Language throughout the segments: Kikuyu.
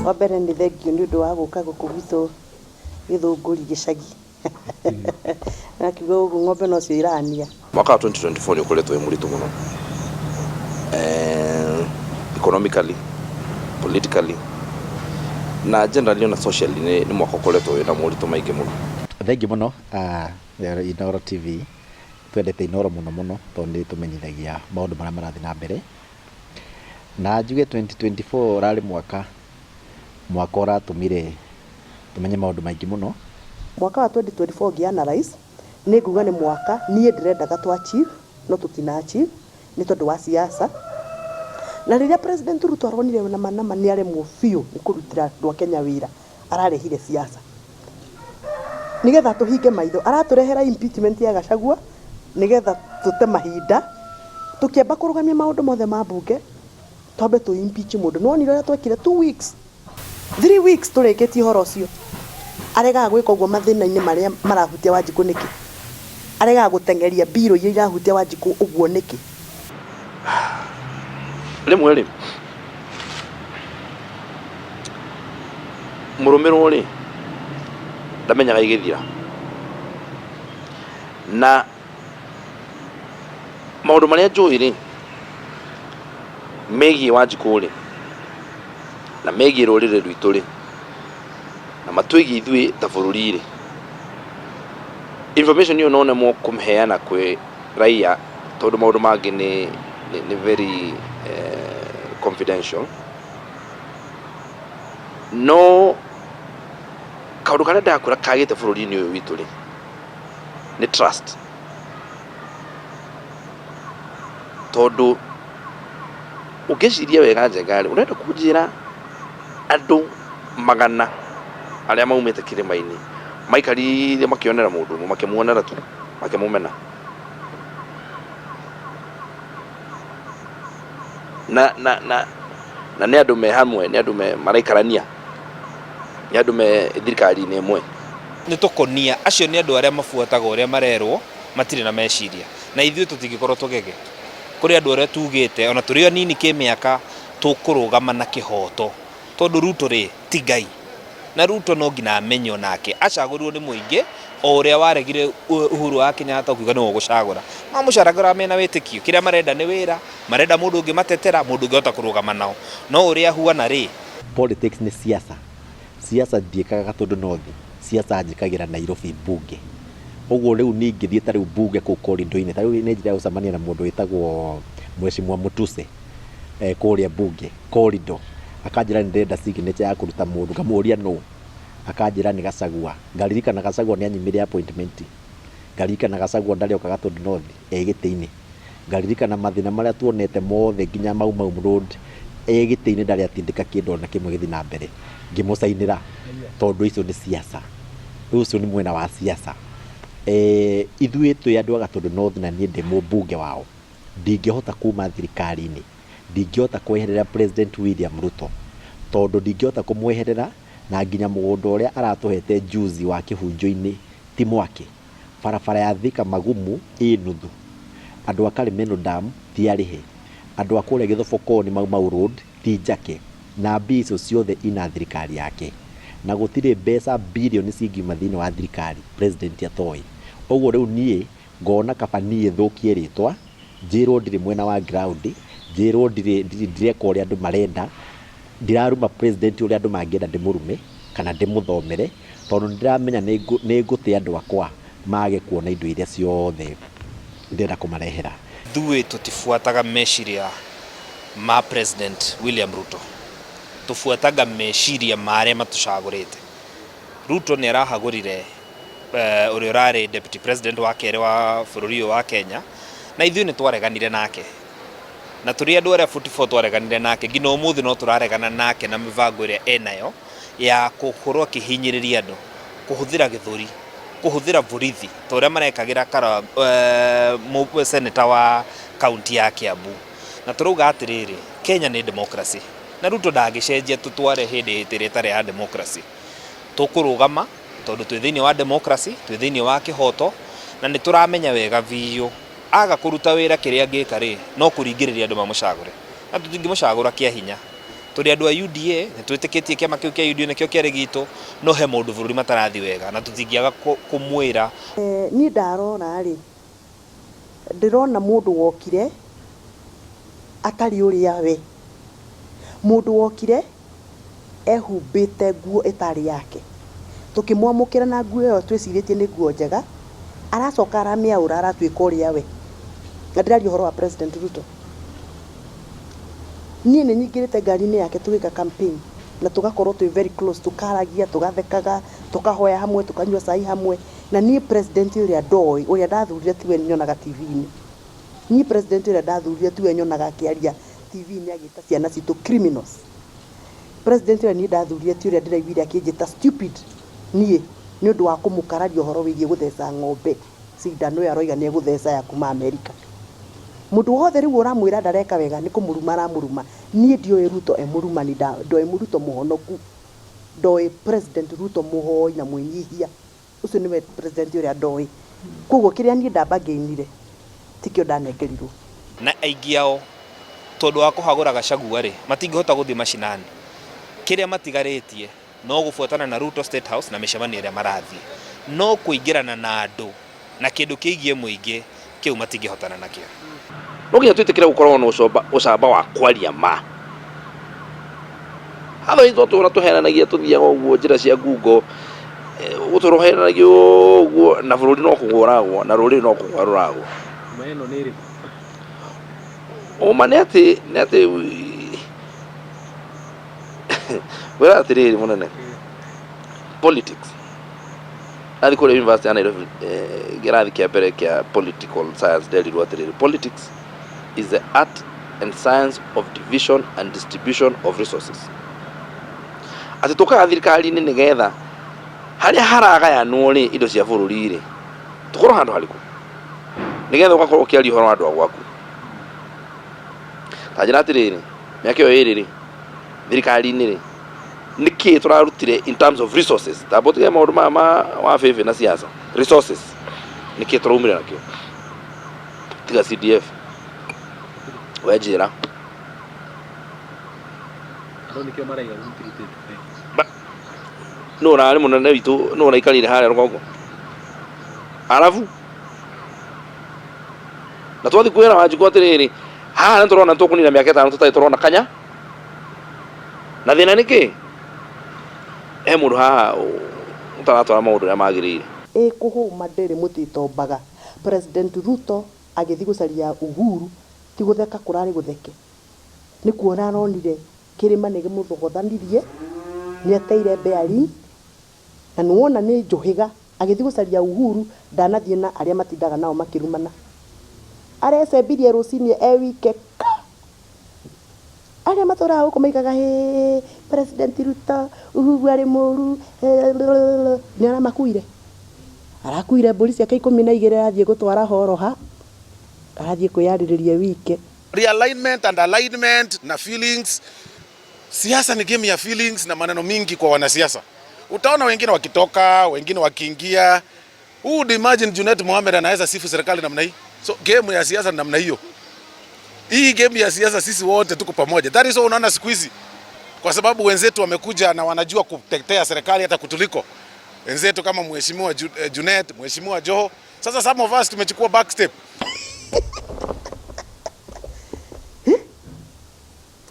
Wa mbere nĩ thengiũ nĩ ũndũ wa gũka gũkũ gwitũ Gĩthũngũri gĩcagi. Nakiuga ũguo ng'ombe nocio irania. Mwaka wa 2024 nĩ ũkoretwo wĩ mũritũ mũno economically, politically na generally ona socially nĩ mwaka ũkoretwo wĩna moritũ maingĩ mũno. Thengiũ mũno Inooro TV, twendete Inooro mũno mũno tondũ nĩ ĩtũmenyithagia maũndũ marĩa marathiĩ na mbere. Na njuge 2024 ũrarĩ mwaka, mwaka ũratũmire tũmenye maũndũ maingĩ mũno. Mwaka wa 2024 ngĩ analyse nĩ nguga nĩ mwaka niĩ ndĩrendaga tũ achieve no tũtina achieve nĩ tondũ wa siasa. Na rĩrĩa President Ruto aronire nama nama nĩ aremwo biũ nĩ kũrutĩra andũ a Kenya wĩra, ararehire siasa nĩgetha tũhinge maitho. Aratũrehera impeachment ya Gachagua nĩgetha tũte mahinda tũkĩamba kũrũgamia maũndũ mothe ma mbunge twambe tũ impeach mũndũ. Nĩ wonire ũrĩa twekire 2 weeks, 3 weeks tũrĩkĩtie ũhoro ũcio. Aregaga gwĩka ũguo mathĩna-inĩ marĩa marahutia Wanjikũ nĩkĩ? Aregaga gũteng'eria mbirũ iria irahutia Wanjikũ ũguo nĩkĩ? Rĩmwe rĩ, mũrũmĩrwo rĩ, ndamenyaga igĩthira. Na maũndũ marĩa njũĩ rĩ, megiĩ Wanjikũ rĩ, na megiĩ rũrĩrĩ rwitũ rĩ, na matwĩgiĩ ithuĩ ta bũrũri rĩ, information ĩyo no nemwo kũmĩheana kwĩ raia tondũ maũndũ mangĩ nĩ very confidential. No kaũndũ karĩa ndĩrakwĩra kagĩte bũrũri-inĩ ũyũ witũ rĩ, nĩ trust. Tondũ ũngĩciria wega Njenga rĩ, ũrenda kũnjĩra andũ magana arĩa maumĩte kĩrĩma-inĩ maikarire makĩonera mũndũ ũmwe, makĩmuonera tu, makĩmũmena. Na na na na nĩ andũ me hamwe, nĩ andũ me maraikarania, nĩ andũ me thirikari-inĩ ĩmwe. Nĩ tũkonia, acio nĩ andũ arĩa mabuataga ũrĩa marerwo, matirĩ na meciria. Na ithuĩ tũtingĩkorwo tũgege. Kũrĩ andũ arĩa tugĩte, ona tũrĩ anini kĩmĩaka, tũkũrũgama na kĩhoto. Tondũ Ruto rĩ, ti Ngai. Na Ruto no nginya amenye onake, acagũrirwo nĩ mũingĩ, o ũrĩa waregire Uhuru wa Kenyatta ũkiuga nĩwe ũgũcagũra. Mamũcaragũraga mena wĩtĩkio, kĩrĩa marenda nĩ wĩra, marenda mũndũ ũngĩmatetera, mũndũ ũngĩhota kũrũgama nao. No ũrĩa ahuana rĩ. Politics nĩ siasa. Siasa ndiĩkaga Gatũndũ North, siasa njĩkagĩra Nairobi mbunge. Ũguo rĩu niĩ ingĩthiĩ ta rĩu mbunge kũu corridor-inĩ, ta rĩu nĩ njĩrĩ gũcemania na mũndũ wĩtagwo Mheshimiwa Mutuse kũrĩa mbunge corridor, akanjĩra nĩ ndĩrenda signature ya kũruta mũndũ, ngamũria nũ, akanjĩra nĩ Gachagua. Ngaririkana Gachagua nĩ anyimire appointment, ngaririkana Gachagua ndarĩ oka Gatũndũ North e gĩtĩ-inĩ. Ngaririkana mathĩna marĩa tuonete mothe nginya Mau Mau Road e gĩtĩ-inĩ ndarĩ atindĩka kĩndũ ona kĩmwe gĩthiĩ na mbere. Ngĩmũcainĩra tondũ icio nĩ siasa. Rĩu ũcio nĩ mwena wa siasa. Ithuĩ twĩ andũ a Gatũndũ North na niĩ ndĩ mũmbunge wao, ndingĩhota kuma thirikari-inĩ, ndingĩhota kweherera President William Ruto, tondũ ndingĩhota kũmweherera na nginya mũgũnda ũrĩa aratũhete juzi wa kĩhunjio-inĩ ti mwake. Barabara ya Thika Magumu ĩ nuthu. Andũ a Karimeno Dam ti arĩhe. Andũ a kũrĩa Gĩthobokoni Mau Mau Road ti njake. Na mbia icio ciothe ina thirikari yake. Na gũtirĩ mbeca birioni cingiuma thĩinĩ wa thirikari President atoĩ. Ũguo rĩu niĩ ngona kaba niĩ thũkie rĩtwa, njĩrwo ndirĩ mwena wa ground, njĩrwo ndirĩ ndireka ũrĩa andũ marenda, ndiraruma President ũrĩa andũ mangĩenda ndĩmũrume kana ndĩmũthomere, tondũ nĩ ndĩramenya nĩ ngũte andũ akwa mage kuona indo iria ciothe ndĩrenda kũmarehera. Ithuĩ tũtibuataga meciria ma President William Ruto, tũbuataga meciria ma arĩa matũcagũrĩte. Ruto nĩ arahagũrire ũrĩa ũrarĩ Deputy President wa kerĩ wa bũrũri ũyũ wa Kenya, na ithuĩ nĩ twareganire nake. Na tũrĩ andũ arĩa 44 twareganire nake, nginya ũmũthĩ no tũraregana nake na mĩbango ĩrĩa enayo ya gũkorwo akĩhinyĩrĩria andũ, kũhũthĩra gĩthũri, kũhũthĩra borithi ta ũrĩa marekagĩra senator wa kaũntĩ ya Kiambu. Na tũrauga atĩrĩrĩ, Kenya nĩ democracy na Ruto ndangĩcenjia tũtware hĩndĩ ĩrĩa ĩtarĩ ya democracy. Tũkũrũgama tondũ twĩ thĩinĩ wa democracy, twĩ thĩinĩ wa kĩhoto na nĩ tũramenya wega biũ aga kũruta wĩra kĩrĩa angĩka rĩ, no kũringĩrĩria andũ mamũcagũre. Na tũtingĩmũcagũra kĩa hinya. Tũrĩ andũ a UDA, nĩ twĩtĩkĩtie kĩama kĩu kĩa UDA nĩkĩo kĩarĩ gitũ, no he maũndũ bũrũri matarathi wega na tũtingĩaga kũmwĩra. Niĩ ndarora rĩ, ndĩrona mũndũ wokire atarĩ ũrĩa we. Mũndũ wokire ehumbĩte nguo ĩtarĩ yake. Tũkĩmwamũkĩra na nguo ĩyo twĩcirĩtie nĩ nguo njega, aracoka aramĩaũra aratuĩka ũrĩa we. Na ndĩraria ũhoro wa President Ruto. Niĩ nĩ nyingĩrĩte ngari-inĩ yake tũgĩka campaign na tũgakorwo twĩ very close, tũkaragia, tũgathekaga, tũkahoya hamwe, tũkanyua cai hamwe. Na niĩ president ũrĩa ndoĩ, ũrĩa ndathurire tiwe nyonaga TV-inĩ. Niĩ president ũrĩa ndathurire tiwe nyonaga akĩaria TV-inĩ agĩta ciana citũ criminals. President ũrĩa niĩ ndathurire ti ũrĩa ndĩraiguire akĩnjĩta stupid niĩ nĩ ũndũ wa kũmũkararia ũhoro wĩgiĩ gũtheca ng'ombe cindano ĩyo aroiga nĩ egũtheca ya kuma Amerika. Mũndũ wothe rĩu ũramwĩra ndareka wega nĩ kũmũruma aramũruma. Niĩ ndiũĩ Ruto e mũrumani, ndoĩ Ruto mũhonoku, ndoĩ President Ruto mũhoi na mwĩnyihia. Ũcio nĩwe president ũrĩa ndoĩ. Koguo kĩrĩa niĩ ndambangĩinire tikĩo ndanengerirwo. Na aingĩ ao tondũ wa kũhagũra Gachagua rĩ, matingĩhota gũthiĩ macinani. Kĩrĩa matigarĩtie no gũbuatana na Ruto State House na mĩcemanio ĩrĩa marathiĩ. No kũingĩrana na andũ na kĩndũ kĩgiĩ mũingĩ kĩu matingĩhotana nakĩo. No nginya twĩtĩkĩre gũkorwo na ũcamba wa kwaria ma. Hatho twatũra tũhenanagia tũthiaga ũguo njĩra cia ngungo, gũtũra ũhenanagia ũguo na bũrũri no kũgwa ũragwa na rũrĩrĩ no kũgwa rũragwa. Ma ĩno nĩ ĩrĩkũ? Ũma nĩ atĩ nĩ atĩ wĩra atĩrĩrĩ mũnene, politics ndathi kũrĩa University ya Nairobi, kĩrathi kĩa mbere kĩa political science, nderirwo atĩrĩrĩ, politics is the art and science of division and distribution of resources. Atĩ tũkaga thirikari-inĩ nĩgetha harĩa haragayanwo rĩ indo cia bũrũri rĩ tũkorwo handũ harĩkũ, nĩgetha ũgakorwo ũkĩaria ũhoro wa andũ a gwaku. Ta njĩra atĩrĩrĩ, mĩaka ĩyo ĩrĩ rĩ thirikari-inĩ rĩ, nĩkĩ tũrarutire in terms of resources? Tamba ũtige maũndũ maya ma wa bĩbĩ na siasa. Resources nĩkĩ tũraumire nakĩo tiga CDF? We njĩra. Andũ nĩkĩo maraiga gũtirutĩte. Nũ ũrarĩ mũnene witũ? Nũ ũraikarire harĩa rũgongo arabu na twathi kwĩra Wanjikũ atĩrĩrĩ, haha nĩ tũrona tũkũnina mĩaka 5 tũtarĩ tũrona kanya na thĩna nĩ kĩ? He mũndũ haha ũtaratwara maũndũ ũrĩa magĩrĩire. Ĩ kũhũma ndĩrĩ mũtĩ ĩtombaga. President Ruto agĩthiĩ gũcaria Uhuru ti gũtheka kũrarĩ gũtheke. Nĩ kuona aronire kĩrĩma nĩ gĩmũthogothanirie, nĩ ateire bearing na nĩ wona nĩ njũhĩga. Agĩthiĩ gũcaria Uhuru ndanathiĩ na arĩa matindaga nao makĩrumana. Arecembirie rũcinĩ e wike ka. Arĩa matũraga gũkũ maigaga hĩ President Ruto, Uhuru arĩ mũru, nĩ aramakuire. Arakuire mbũri ciake 12 arathiĩ gũtwara horoha, arathiĩ kwĩyarĩrĩria wike. Realignment and alignment na feelings. Siasa ni game ya feelings na maneno mingi kwa wanasiasa. Utaona wengine wakitoka, wengine wakiingia. Who would imagine Junet Mohamed anaweza sifu serikali namna hii? So game ya siasa ni namna hiyo. Hii game ya siasa sisi wote tuko pamoja. That is why unaona siku hizi, kwa sababu wenzetu wamekuja na wanajua kutetea serikali hata kutuliko. Wenzetu kama Mheshimiwa Junet, Mheshimiwa Joho. Sasa some of us tumechukua back step.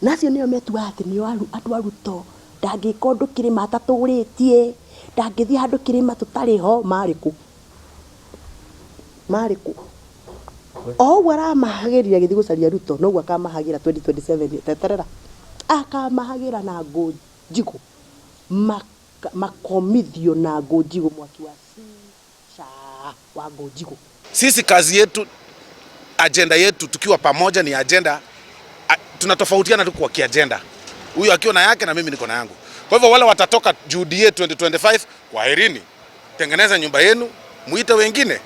Na acio nĩo metuaga atĩ nĩo andũ a Ruto, ndangĩka ũndũ kĩrĩma atatũrĩtie, ndangĩthiĩ handũ kĩrĩma tũtarĩ ho. Marĩ kũ? Marĩ kũ? O ũguo aramahagĩria agĩthiĩ gũcaria Ruto, noguo akamahagĩra 2027. Teterera, akamahagĩra na ngũ njigũ, makomithio na ngũ njigũ, mwaki wa sha wa ngũ njigũ. Sisi kazi yetu, agenda yetu tukiwa pamoja ni agenda, tunatofautiana tu kwa kiagenda. Huyu akiwa na yake na mimi niko na yangu. Kwa hivyo wale watatoka UDA 2025, kwaherini. Tengeneza nyumba yenu, muite wengine.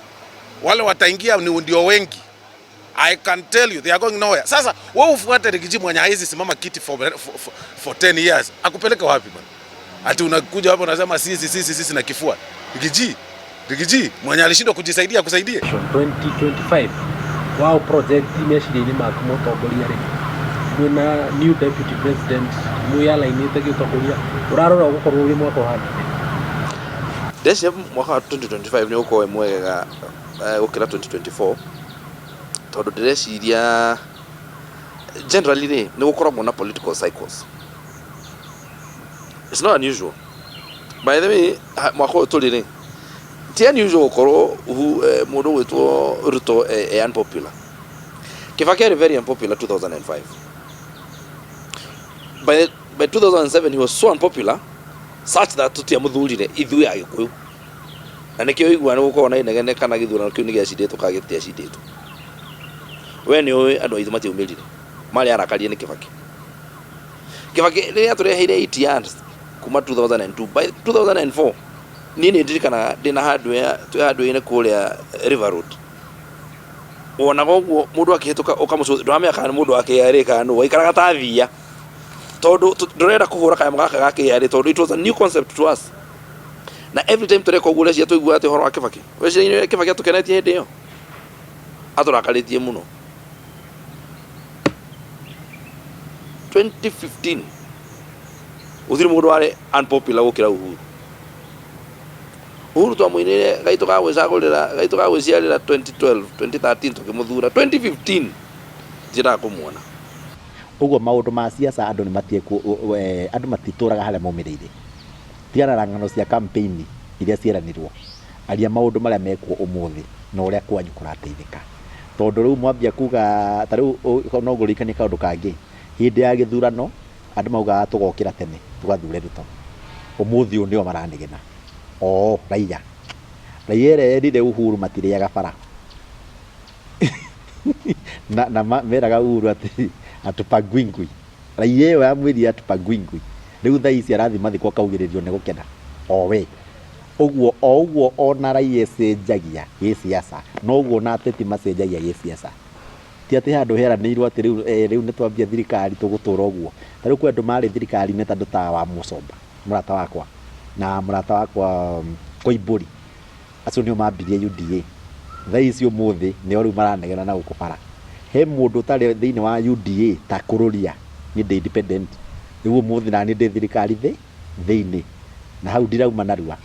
Wale wataingia ni ndio wengi. I can tell you they are going nowhere. Sasa wewe ufuate Riggy G mwenye haizi simama kiti for 10 years. Akupeleka wapi bwana? Ati unakuja hapo unasema sisi sisi sisi na kifua. Riggy G, Riggy G mwenye alishindwa kujisaidia akusaidie. 2025 wao project meciria-inĩ maku mũtongoria rĩ Mwĩna new deputy president, mwĩalainĩte gĩũtongoria, ũrarora ũgũkorwo ũrĩ mwaka ũhana atĩa? Ndeciria mwaka wa 2025 nĩ ũgũkorwo wĩ mwegega gũkĩra 2024, tondũ ndĩreciria generally rĩ, nĩ gũkoragwo na political cycles. It's not unusual. By the way, mwaka ũyũ tũrĩ rĩ, ti unusual gũkorwo mũndũ ũgwĩtwo Ruto e unpopular. Kibaki arĩ very unpopular 2005. By 2007 he was so unpopular such that tũtiamũthurire ithuĩ Agĩkũyũ. Na nĩkĩo ũiguaga nĩ gũkoragwo na inegene kana gĩthurano kĩu nĩ gĩacindĩtwo kana gĩtiacindĩtwo. We nĩ ũĩ andũ aitũ matiaumĩrire, marĩ arakarie nĩ Kibaki. Kibaki rĩrĩa atũreheire ATRs kuma 2002, by 2004 niĩ nĩ ndirikanaga ndĩna hardware, twĩ hardware-inĩ kũrĩa River Road. Wonaga ũguo mũndũ akĩhĩtũka ũkamũcũthĩrĩria, ndũramenya kana nĩ mũndũ wa KRA kana nũ, waikaraga ta thiia. Tondũ ndũrenda kũhũra kanyamũ gaka ga KRA tondũ it was a new concept to us. Na every time tũreka ũguo ũreciria twaiguaga atĩa ũhoro wa Kibaki? Weciria ũrĩa Kibaki atũkenetie hĩndĩ ĩyo? Atũrakarĩtie mũno. 2015 gũtirĩ mũndũ warĩ unpopular gũkĩra Uhuru. Uhuru twamũinĩire gaitũ ga gwĩcagũrĩra, gaitũ ga gwĩciarĩra 2012, 2013 tũkĩmũthura. 2015 ndiendaga kũmuona. Ũguo maũndũ ma siasa andũ nĩ matige andũ matitũraga harĩa maumĩrĩire. Tigana na ng'ano cia campaign iria cieranirwo. Aria maũndũ marĩa mekwo ũmũthĩ na ũrĩa kwanyu kũrateithĩka. Tondũ rĩu mwambia kuga ta rĩu no ngũririkanie kaũndũ kangĩ. Hĩndĩ ya gĩthurano andũ maugaga tũgokĩra tene tũgathure Ruto. Ũmũthĩ ũyũ nĩo maranegena. Oo raia. Raia ĩrĩa yerire Uhuru matirĩaga bara. Na meraga Uhuru atĩ atupangwingwi. Raia ĩyo yamwĩrire atupangwingwi. Rĩu thaa ici arathiĩ mathiko akaugĩrĩrio nĩ gũkena. O we. Ũguo o ũguo ona raia ĩcenjagia gĩsiasa, noguo ona ateti macenjagia gĩsiasa. Ti atĩ handũ heranĩirwo atĩ rĩu rĩu nĩ twambia thirikari tũgũtũra ũguo. Ta rĩu kwĩ andũ marĩ thirikari-inĩ ta andũ ta Wamũcomba, mũrata wakwa, na mũrata wakwa Koimbũri. Acio nĩo mambirie UDA. Thaa ici ũmũthĩ nĩo rĩu maranegena na gũkũ bara. He mũndũ ũtarĩ thĩinĩ wa UDA ta Kũrũria, niĩ ndĩ independent. Rĩu ũmũthĩ naniĩ ndĩ thirikari thĩinĩ. Na hau ndirauma narua.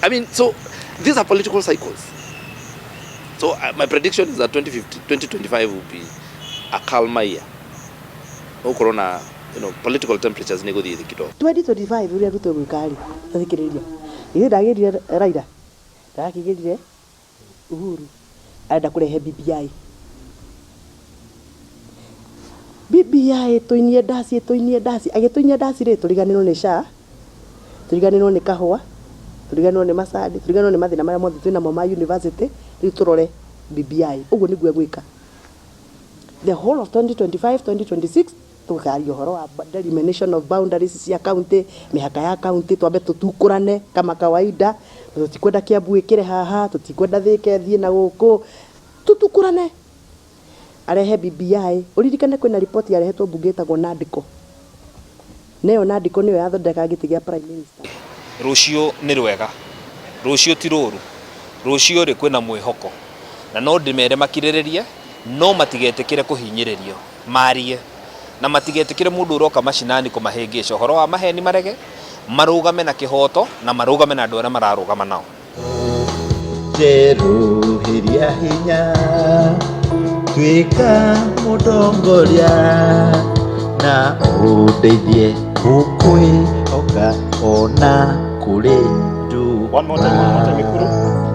I mean, so these are political cycles. So my prediction is that 2050, 2025 will be a calmer year. Gũkorwo na political temperatures nĩ gũthiĩ thĩ kidogo. 2025 ũrĩa Ruto egwĩka rĩ, tathikĩrĩria. Ithuĩ ndagĩrire Raila, ndakĩgĩrire Uhuru, arenda kũrehe BBI. BBI tũinie ndaci, tũinie ndaci, agĩtũinia ndaci rĩ, tũriganĩrwo nĩ SHA, tũriganĩrwo nĩ kahũa, tũriganĩrwo nĩ macani, tũriganĩrwo nĩ mathĩna marĩa mothe twĩnamo ma university, rĩu tũrore BBI. Ũguo nĩguo egwĩka. The whole of 2025, 2026, tũkaria ũhoro wa delimitation of boundaries cia county, mĩhaka ya county, twambe tũtukũrane kama kawaida, tũtikwenda Kiambu ĩkĩre haha, tũtikwenda Thika ĩthiĩ na gũkũ, tũtukũrane. Arehe BBI, ũririkane kwĩna riboti yarehetwo mbunge ĩtagwo Nandiko. Na ĩyo Nandiko nĩyo yathondekaga gĩtĩ gĩa prime minister. Rũciũ nĩ rwega, rũciũ ti rũru, rũciũ rĩ kwĩna mwĩhoko, na no ndĩmere makirĩrĩrie, no matigetĩkĩre kũhinyĩrĩrio, marie, na matigetĩkĩre mũndũ ũroka macinani kũmahĩngĩca, ũhoro wa maheni marege, marũgame na kĩhoto, na marũgame na andũ arĩa mararũgama nao. Njerũhĩria hinya, tuĩka mũtongoria, na ũndeithie gũkwĩhoka ona kũrĩ One more time, one more time, Ikuru. nduma.